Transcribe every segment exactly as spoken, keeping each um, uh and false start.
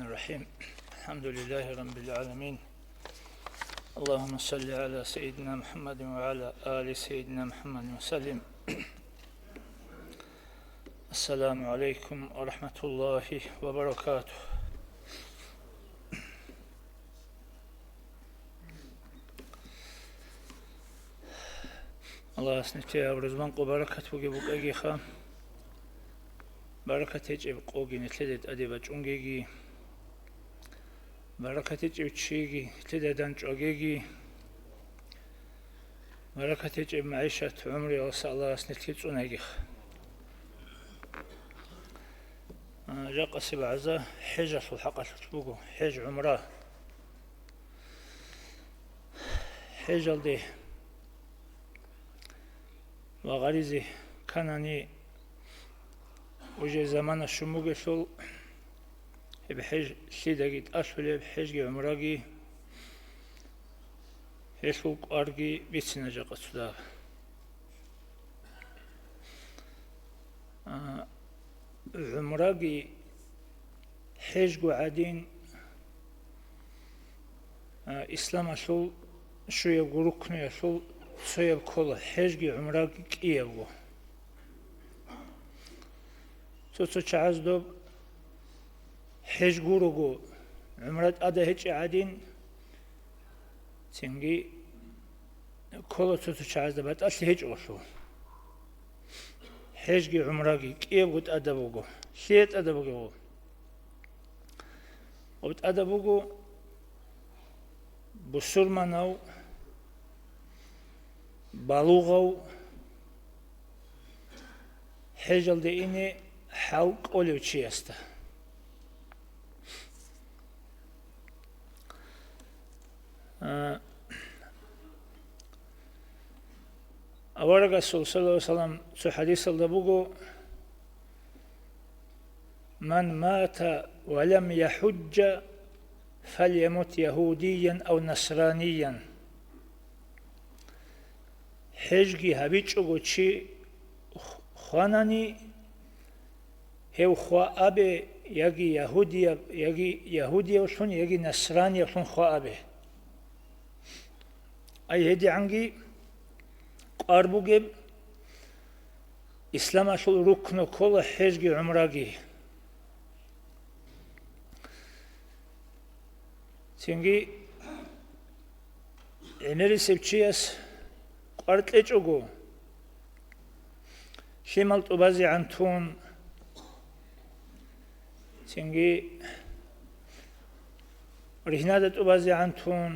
الرحيم. الحمد لله رب العالمين. اللهم صل على سيدنا محمد وعلى آل سيدنا محمد وسلم. السلام عليكم ورحمة الله وبركاته. Аллагьас нилъее гьаб рузман къо баракат бугеб букӀагиха. Баракат гьечӀеб къоги нилъеде тӀаде бачӀунгеги, баракат гьечӀев чиги нилъеда данчӀвагеги, баракат гьечӀеб магӀишат гӀумруялъа Аллагьас нилъее цӀунайгиха. А, жакъасеб гӀаза хӀежалъул хӀакъалъулъ буго, хӀеж-гӀумра. ХӀежалде ва гъаризе кканани, уже замана щун бугелъул, гьеб хӀеж лъидаги тӀалъулеб, хӀежги гӀумраги, гьелъул кӀварги бицина жакъа цо дагьаб. А, гӀумраги хӀежго гӀадин, а, исламалъул щуябго рукнуялъул цояб ккола, хӀежги гӀумраги кӀиябго. Цо-цо чагӀаз доб хӀеж гурого, гӀумра тӀада гьечӀеб гӀадин, цинги ккола цо-цо чагӀазда батӀалъи гьечӀолъул. ХӀежги гӀумраги кӀиябго тӀада буго. Лъие тӀада бугеб? Гъоб тӀада буго бусурманав, балугъав, хӀежалде ине хӀал кӀолев чиясда. А, Аварагасул, саллаллагьу гӀалайгьи ва саллам, цо хӀадисалда буго: «Ман мата ва лам яхӀужжа, фальямут ягьудиян ав насраниян». ХӀежги гьабичӀого чи хванани, гьев хва абе, яги ягьудияб, яги ягьудиявлъун, яги насранияблъун хва абе. Ай гьедигӀанги кӀвар бугеб, исламалъул рукну ккола хӀежги гӀумраги. Цинги гӀемерисев чияс кӀвар кьечӀого, лъимал тӀубазегӀан тун, цинги ригьнада тӀубазегӀан тун,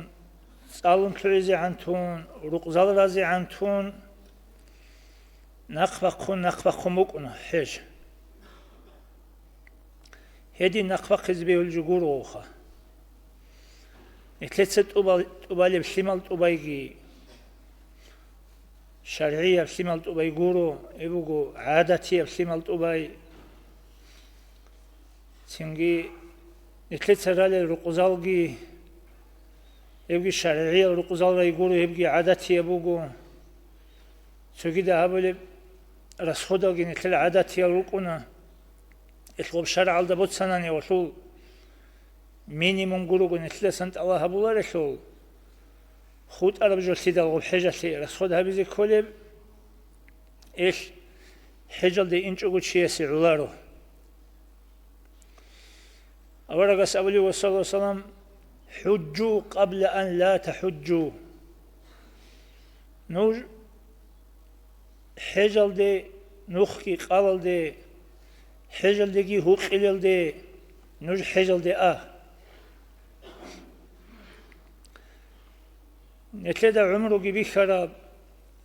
цӀалун лъугӀизегӀан тун, рукъзал разегӀан тун, нахъ бахъун, нахъ бахъун букӀуна хӀеж. Гьедин нахъ бахъизе бегьулеб жо гуро гъовха. Нилъеца тӀубал-, тӀубалеб лъимал тӀубайги, шаргӀияб лъимал тӀубай гуро, гьеб буго гӀадатияб лъимал тӀубай. Цинги нилъеца ралел рукъзалги, гьебги шаргӀиял рукъзал рай гуро, гьебги гӀадатияб буго. Цогида гьабулеб расходалги нилъер гӀадатиял рукӀуна. Гьелъ гъоб шаргӀалда боцанани гьелъул минимум гурого нилъидасан тӀалаб гьабуларелъул, хутӀараб жо лъидал гъоб хӀежалъе расход гьабизе кколеб, гьелъ хӀежалде инчӀого чиясе гӀоларо. Аварагас абулеб, саллаллагьу гӀалайгьи ва саллам: «ХӀужжу къабла ан ла тахӀужжу». Нуж хӀежалде, нухги къалалде, хӀежалдеги гьукъилалде нуж хӀежалде а. Нилъеда гӀумруги бихьараб,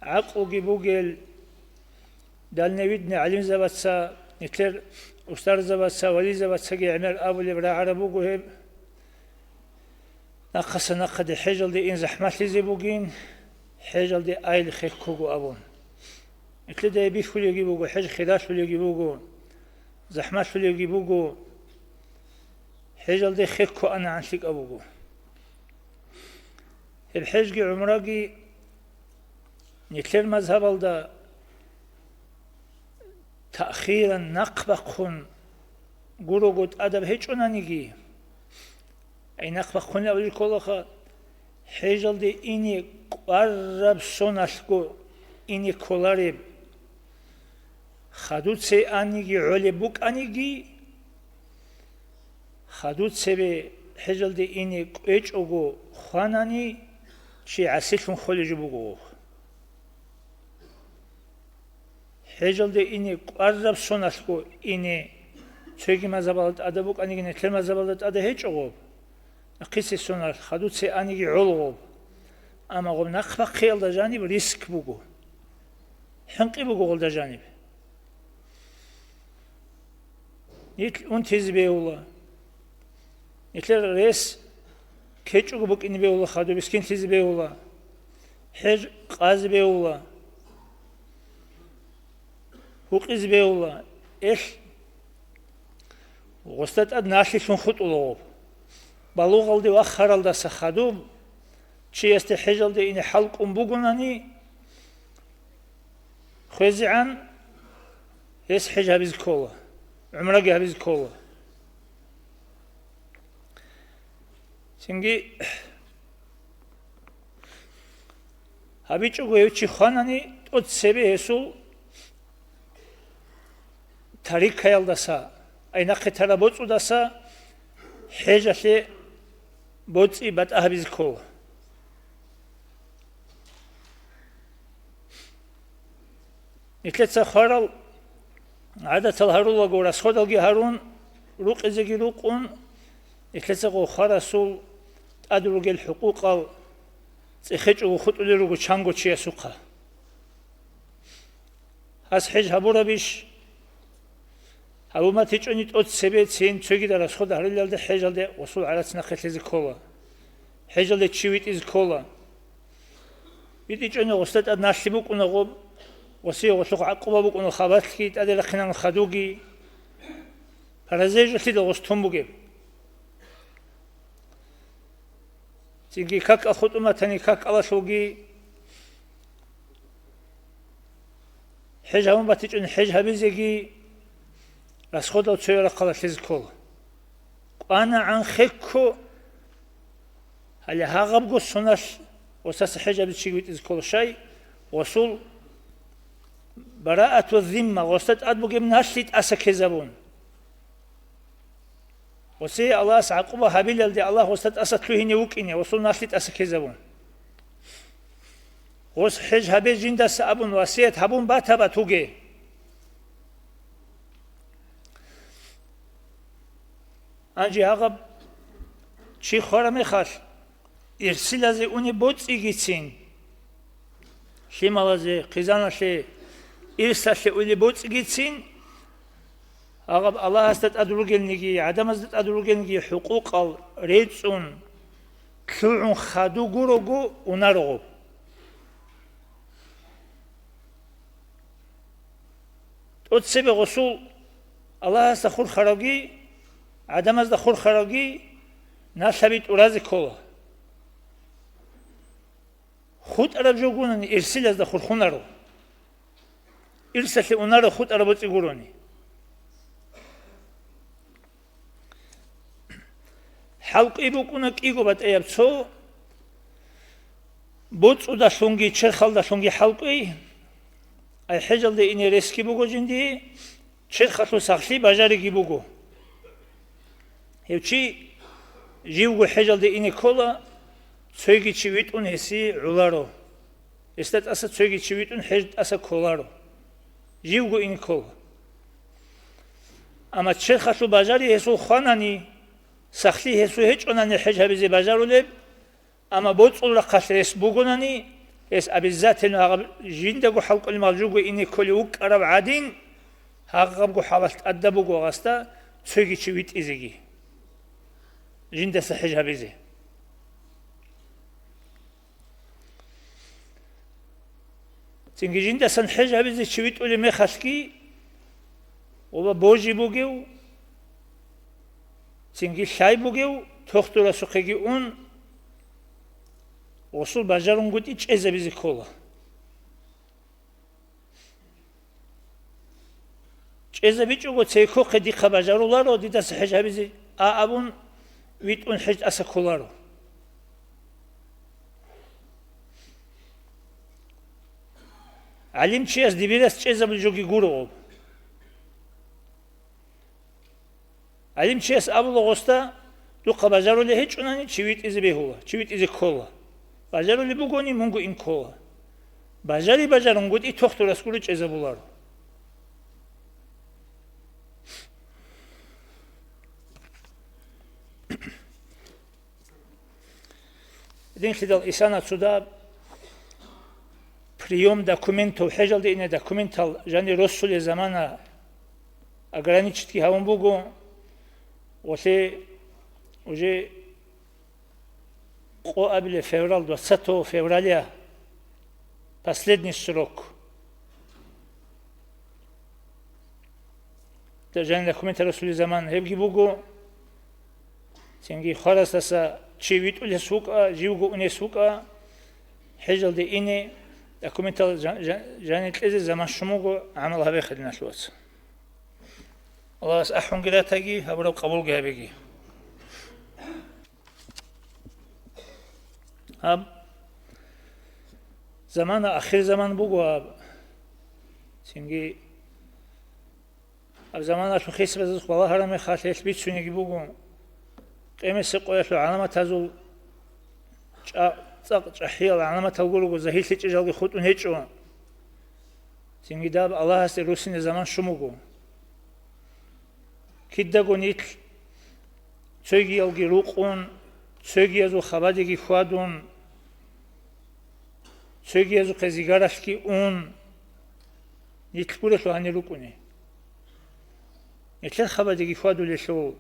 гӀакълуги бугел, дальновидный гӀалимзабаца, нилъер устарзабаца, вализабацаги гӀемер абулеб рагӀараб буго гьеб. Нахъаса нахъаде хӀежалде ин захӀмалъизе бугин, хӀежалде айил хехго абун. Нилъеда гьеб бихьулебги буго, хӀеж хиралъулебги буго, захӀмалъулебги буго, хӀежалде хехго анагӀан лъикӀаб буго. Гьеб хӀежги гӀумраги нилъер мазгьабалда таъхиран нахъ бахъун гурого тӀадаб гьечӀонаниги, Гьай, нахъ бахъуни абулеб кколаха, хӀежалде ине кӀвараб соналъго ине кколареб. Хадуце аниги гӀолеб букӀаниги, хадуцебе хӀежалде ине кӀвечӀого хванани, чи гӀасилъун холеб жо буго. ХӀежалде ине кӀвараб соналъго ине, цоги мазгьабалда тӀада букӀаниги, нилъер мазгьабалда тӀада гьечӀо гъоб. Нахъисеб соналъ хадуце аниги гӀоло гъоб. Амма гъоб нахъ бахъиялда жаниб риск буго. ХӀинкъи буго гъолда жаниб. Нилъ унтизе бегьула. Нилъер рес кечӀого букӀине бегьула, хадуб мискинлъизе бегьула. ХӀеж къазе бегьула. Гьукъизе бегьула. Элъ гъосда тӀад налъилъун хутӀула гъоб. Балугъалде вахаралдаса хадуб чиясде хӀежалде ине хӀалкӀун бугонани, хвезегӀан гьес хӀеж гьабизе ккола, гӀумраги гьабизе ккола. Цинги гьабичӀого гьев чи хванани, тӀоцебе гьесул тарикаялдаса, ай нахъе тараб боцӀудаса хӀежалъе боцӀи батӀа гьабизе ккола. Нилъеца хварал гӀадатал гьарулаго, расходалги гьарун, рукъизеги рукъун, нилъеца гъо хварасул тӀад ругел хӀукъукъал цӀехечӀого хутӀулел руго чанго чиясухъа. Гьас хӀеж гьабурабищ? Гьабун батичӀони тӀоцебе цин цогидал расход гьарулелда хӀежалде гъосул гӀарац нахъе лъезе ккола. ХӀежалде чи витӀизе ккола. ВитӀичӀони гъосда тӀад налъи букӀуна гъоб, гъосие гъолъухъ гӀакъуба букӀуна хабалъги, тӀаде рахъинан хадуги. Паразей жо лъида гъос тун бугеб? Цинги как ахутӀун батани, как алалъулги хӀеж гьабун батичӀони хӀеж гьабизеги расходал цоял рахъалда лъезе ккола. КӀванагӀан хекко, гьале гьагъабго соналъ гъосаса хӀеж гьабизе чиги витӀизе ккола, щай гъосул бараату зимма, гъосда тӀад бугеб налъи тӀаса ккезабун. Гъосие Аллагьас гӀакъуба гьабилалде Аллагь гъосда тӀаса лъугьине вукӀине, гъосул налъи тӀаса ккезабун. Гъос хӀеж гьабе жиндаса абун васият гьабун батаба туге. Гьанже гьагъаб чи хвараб мехалъ, ирсилазе уни боцӀигицин, лъималазе, хъизаналъе, ирсалъе ули боцӀигицин, гьагъаб Аллагьасда тӀад ругелниги, гӀадамазда тӀад ругелниги хӀукъукъал рецӀун, лъугӀун хадув гурого унарогъу. ТӀоцебе гъосул Аллагьасда хурхаравги, гӀадамазда хурхаравги налъаби тӀуразе ккола. ХутӀараб жо гурони ирсилазда хурхунаро. Ирсалъе унаро хутӀараб боцӀи гурони. ХӀалкӀи букӀуна кӀиго батӀияб цо, боцӀудалъунги черхалдалъунги хӀалкӀи, ай хӀежалде ине ресги буго жиндие, черхалъул сахлъи бажариги буго. Гьев чи живго хӀежалде ине ккола, цойги чи витӀун гьесие гӀоларо. Гьесда тӀаса цойги чи витӀун хӀеж тӀаса кколаро. Живго ине ккола. Амма черхалъул бажари гьесул хванани, сахлъи гьесул гьечӀонани хӀеж гьабизе бажарулеб, амма боцӀул рахъалъ рес бугонани, гьес обязательно гьагъаб жиндаго хӀалкӀолеб мал жуго ине кколев вукӀарав гӀадин, гьагъабго хӀалалъ тӀадаб буго гьасда цойги чи витӀизеги, жиндаса хӀеж гьабизе. Цинги жиндасан хӀеж гьабизе чи витӀулеб мехалъги, оба божи бугев, цинги лъай бугев, тохтурасухъеги ун, гъосул бажарунгутӀи чӀезабизе ккола. ЧӀезабичӀого церкохъе дихъа бажаруларо дидаса хӀеж гьабизе а абун, витӀун хӀеж тӀаса кколаро. ГӀалимчияс дибирас чӀезабулеб жоги гуро об. ГӀалимчияс абула гъосда: «Духъа бажарулеб гьечӀунани, чи витӀизе бегьула, чи витӀизе ккола. Бажарулеб бугони, мунго ин ккола. Бажари-бажарунгутӀи тохтурас гуро чӀезабуларо». Динлъидал исана цо дагьаб приём документов, хӀежалде ине документал жанир росулел замана ограничитги гьавун буго, гъолъе уже къо абилеб февраль, двадцатого февраля последний срок. Жанир документал росулел заман гьебги буго, цинги хварасдаса чи витӀулес вукӀа, живго унес вукӀа, хӀежалде ине, документал жан-, жан-, жанир кьезе заман щун буго, гӀамал гьабе, хириял вацал. Аллагьас ахӀунги ратаги, гьабураб къабулги гьабеги. Гьаб замана ахир заман буго гьаб. Цинги гьаб заманалъул хисабазухъ балагьараб мехалъ гьелъ бицунеги буго. Къемесеб къоялъул гӀаламатазул чӀа-, цӀакъ чӀахӀиял гӀаламатал гурого, загьирлъи чӀежалги хутӀун гьечӀо. Цинги даб Аллагьасде руссине заман щун буго. Кидаго нилъ цогиялги рукъун, цогиязул хабадеги хьвадун, цогиязухъе зигаралъги ун, нилъ гурелъул гьанир рукӀуни. Нилъер хабадеги хьвадулелъул,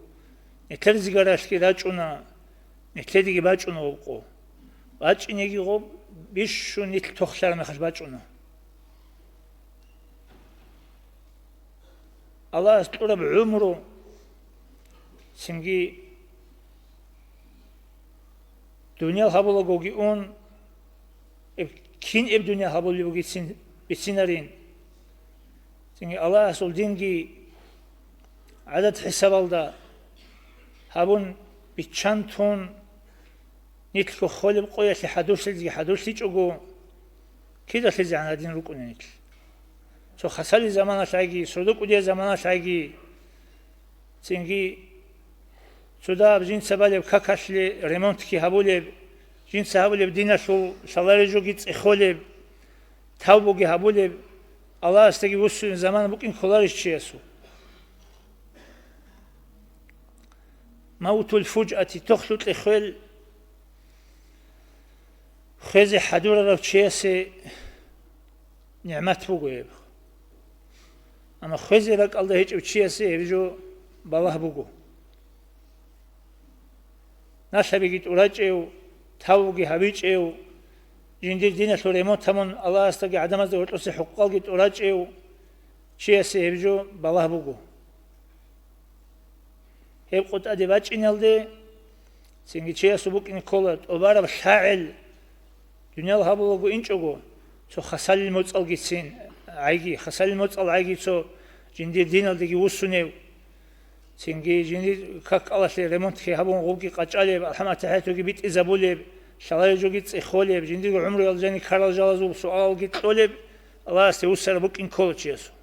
нилъер зигаралъги рачӀуна, нилъедаги бачӀуна гъоб къо. БачӀинеги гъоб бищун нилъ тохлъараб мехалъ бачӀуна. Аллагьас кьураб гӀумру, цинги дуниял гьабулагоги ун, эб-, кин эб дуниял гьабулеб бугецин бицинарин. Цинги Аллагьасул динги гӀадат-хӀисабалда гьабун, биччан тун, нилъго холеб къоялъе хӀадурлъизеги хӀадурлъичӀого, кидалъизегӀан гьадин рукӀуна нилъ. Цо хасалил заманалъ гӀаги, сордо-кӀудияб заманалъ гӀаги, цинги цо дагьаб жинца балеб какалъе ремонтги гьабулеб, жинца гьабулеб диналъул лъаларе жоги цӀехолеб, тавбуги гьабулеб, Аллагьасдаги вуссунеб замана букӀин кколарищ чиясул? Мавтул фужати, тохлъукье хвел, хвезе хӀадурарав чиясе нигӀмат буго гьеб. Амма хвезе ракӀалда гьечӀев чиясе гьеб жо балагь буго. Налъабиги тӀурачӀев, тавбуги гьабичӀев, жиндир диналъул ремонт гьабун, Аллагьасдаги гӀадамазда гьоркьоса хӀукъалги тӀурачӀев чиясе гьеб жо балагь буго. Гьеб къо тӀаде бачӀиналде, цинги чиясул букӀине ккола тӀубараб лъагӀел, дуниял гьабулаго инчӀого, цо хасалил моцӀалгицин гӀайги, хасалил моцӀал гӀайги цо жиндир диналдаги вуссунев, цинги жиндир как-кӀалалъе ремонтги гьабун гъубги къачӀалеб, алхӀам-атахӀиятги битӀизабулеб, лъаларе жоги цӀехолеб, жиндирго гӀумруялда жаниб ккарал жалазул суалалги кьолеб, Аллагьасде вуссараб букӀин ккола чиясул.